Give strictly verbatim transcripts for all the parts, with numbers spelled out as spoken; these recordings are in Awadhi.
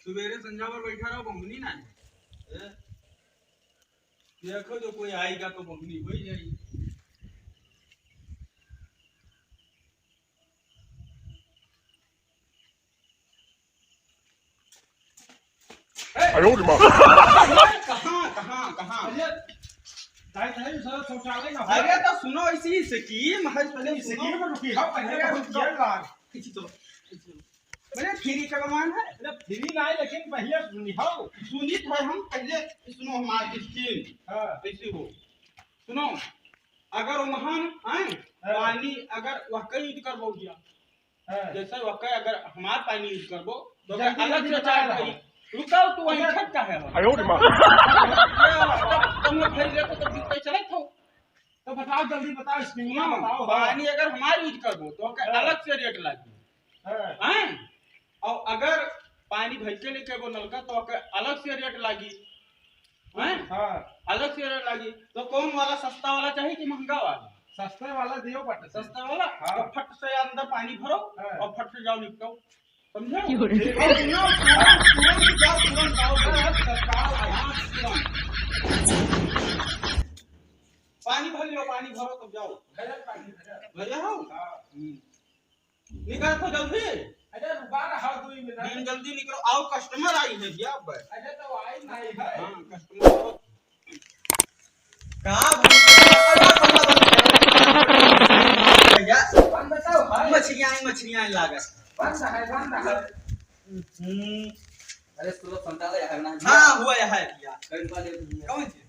सुबेरे संझा भर बैठा रहो, बंगनी ना है। ए? देखो जो कोई आएगा तो बंगनी हो ही जाएगी। ए! अयो रे माँ। कहाँ, कहाँ, कहाँ? अरे, दाई, दाई, सर, शौचालय ना हो। अरे, तो सुनो, इसी scheme है, पहले सुनो। Scheme में रुकी, हाँ, पहले अरे, बहुत रुको। Gear लाग। खींची तो, खींची तो। अरे, free का सामान है। अरे, free ना है, लेकिन पहले सुनी हो। सुनी तो है हम, पहले सुनो हमारी scheme। हाँ। कैसे हो? सुनो, अगर वहाँ आए, हाँ। पानी अगर वह कहीं use करबो गया, हाँ। जैसे वह कहे, अगर हमार पानी use करबो, तो जल्दी, अलग जल्दी से बता charge रहा करी। हूँ। रुकाओ, तू वहीं अरे। ठक का है? अयो रे माँ। तुम लोग भर लेते तो बिल पे चले थो। तो बताओ, जल्दी बताओ, scheme सुनो, बताओ, हाँ। पानी अगर हमार use करबो, तो ओके हाँ। अलग से rate लागी। हाँ। हैं? और अगर पानी भर के लेके वो नलका, तो ओके अलग से rate लागी। हैं? हाँ। अलग से rate लागी। तो कौन वाला, सस्ता वाला चाहिए कि महंगा वाला? सस्ता वाला दियो बट। सस्ता वाला? हाँ। तो फट से अंदर पानी भरो हाँ। और फट से जाओ निपटाओ। समझे? क्यों रे? और तुरंत, तुरंत, तुरंत जाओ, तुरंत आओ, तुरंत, तुरंत। पानी भर लियो, पानी भरो तब जाओ। भैया, पानी भैया। भैया हो? हाँ। हम्म। निकल तो जल्दी। अरे रुका रहा दो ही मिनट। हम्म, जल्दी निकलो, आओ, customer आई है भैया अब। अरे तो आई नहीं है। हाँ, customer। का भैया? बंद बताओ भाई। मछलियाँ, मछलियाँ लागत। बंद है, बंद है। हम्म। अरे, सुरत संताला है ना? हाँ, हुआ है भैया। कई रुपया ले भैया? कौन चीज?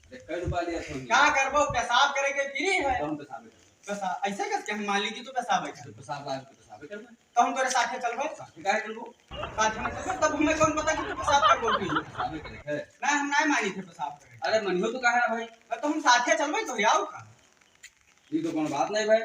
अरे, कई रुपया ले तुम? का करबो? पेशाब करे के free है। तो हम पेशाब करबो। पेशाब, ऐसे कैसे? हम मान लीजिए तो पेशाब है। तो पेशाब लाग तो पेशाब करबो। तो हम तोरे साथे चलबे। साथे काहे चलबो? साथे में चलबे, तब हमें कौन पता कि तू पेशाब करबो कि? पेशाब करे है। ना, हम ना मानी थे पेशाब करे। अरे, मनियो तो कहा है भाई। तो हम साथे चलबे तो आओ का? ये तो कौन बात नहीं भाई।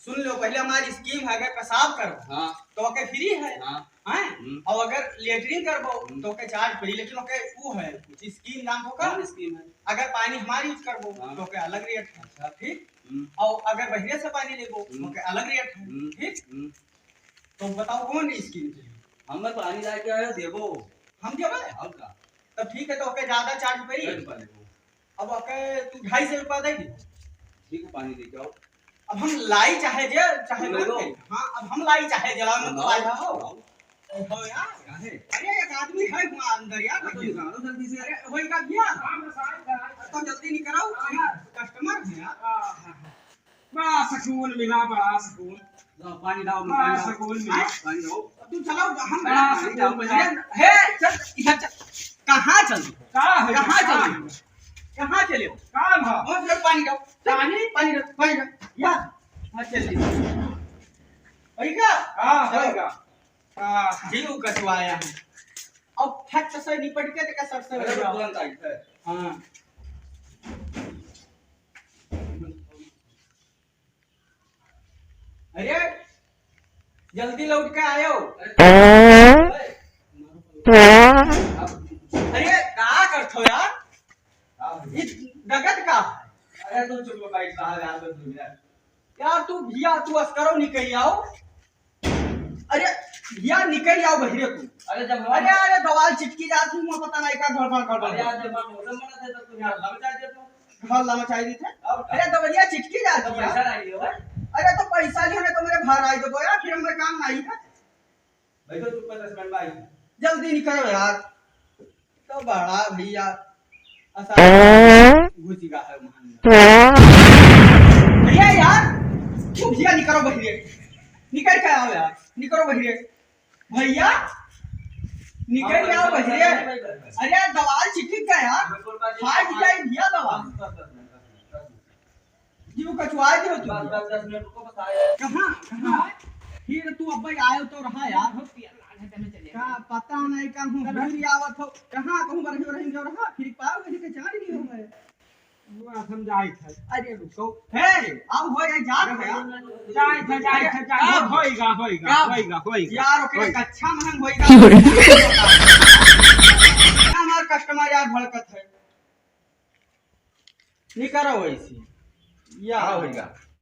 सुन लो, पहले हमारी scheme है, अगर पेशाब करबो, हाँ। तो ओके free है। हाँ। हैं? हम्म। और अगर latrine करबो, हम्म। तो ओके charge पड़ी, लेकिन ओके वो है, कुछ scheme नाम होगा। कौन scheme है? अगर पानी हमार use करबो, हाँ। तो ओके अलग rate है। अच्छा। ठीक? हम्म। और अगर बहिरे से पानी लेबो, हम्म। तो ओके अलग rate है। हम्म। ठीक? हम्म। तो बताओ कौन scheme चाहिए? हमें पानी लाके आयो, देबो। हम देबे? और का? तब ठीक है, तो ओके ज्यादा charge पड़ी। कई रुपया लेबो? अब ओके तू ढाई सौ रुपया दे दी। ठीक है, पानी लेके आओ। अब हम लाई चाहे जे, चाहे तुम ले मत लो। ले। हाँ, अब हम लाई चाहे जला में तो लाओ, लाया हो। लाओ। ओहो यार। काहे? अरे एक आदमी है वहाँ अंदर यार। हाँ, तो निकालो जल्दी से। अरे वही का भैया। तो जल्दी निकलो, हाँ। Customer है यार। हाँ, हाँ, हाँ। बड़ा सुकून मिला, बड़ा सुकून। लाओ, पानी लाओ, बड़ा पानी लाओ। सुकून मिला। पानी लाओ। अब तुम चलाओ, हम बड़ा पानी सुकून लाओ, मिला। पानी। हे, चल, इधर चल। कहाँ चल? का है? कहाँ का चल? है? कहाँ चले हो? काम है। और फिर पानी लाओ। चल, पानी? पानी लाओ, पानी लाओ। या। हाँ, चल, चल। वही का? हाँ, चलो। वही का। हाँ। जीव कटवाया है। अब फट से निपट के तेका सर से अरे, लग जाओ। तुरंत आई है। हाँ। अरे, जल्दी लौट के आयो। अरे, का करत हो यार? ये नगद का? अरे, तू चुप बैठ रहा है यार, दो मिनट। यार, तू भैया, तू अस्करो निकल आओ। अरे, भैया, निकल आओ बहिरे तू। अरे, जब हम अरे, अरे, दवाल चिटकी जाती हूँ, पता नहीं का गड़बड़, गड़बड़। अरे, यार, जब हम मौसम बना थे, तब तुम यहाँ लग जाते तो। घर लाना चाहिए थे। और का? अरे, दवलिया चिटकी जाती तो है। पैसा नहीं लियो भाई। अरे, तो पैसा नहीं होने तो मेरे घर आई दो यार, फिर हमारे काम नहीं है। भाई, तो चुप कर, दस मिनट में आई। जल्दी निकलो यार। तो बड़ा भैया, ऐसा घुस गया है वहाँ अंदर। भैया यार, तू भैया निकलो बहिरे। निकल के आओ यार, निकलो बहिरे। भैया, निकल के आओ बहिरे। अरे यार, दवाल चिटक गया यार। फाट जाए भैया दवाल। जीव कचुआ दियो तू। बस, बस, दस मिनट रुको, बस आए। कहाँ? कहाँ? फिर तू अब आयो तो रहा यार। बहुत पिया, आधा घंटा में चले का आए। पता नहीं कहूँ चल। दूर आवत हो। कहाँ कहूँ बरही बरही जो रहा, फिर पाओ कहीं के जान नहीं हो गए। वो आप हम जाए थे। अरे रुको। हे, आओ हो, ये जात है यार। जाए थे, जाए थे, जाए थे। का होइगा, होइगा, का? होइगा, होइगा, यार, ओकरे होइगा। कच्छा महंग होइगा। क्यों रे? हमार customer यार भड़कत है। निकरो वैसे। या का होइगा?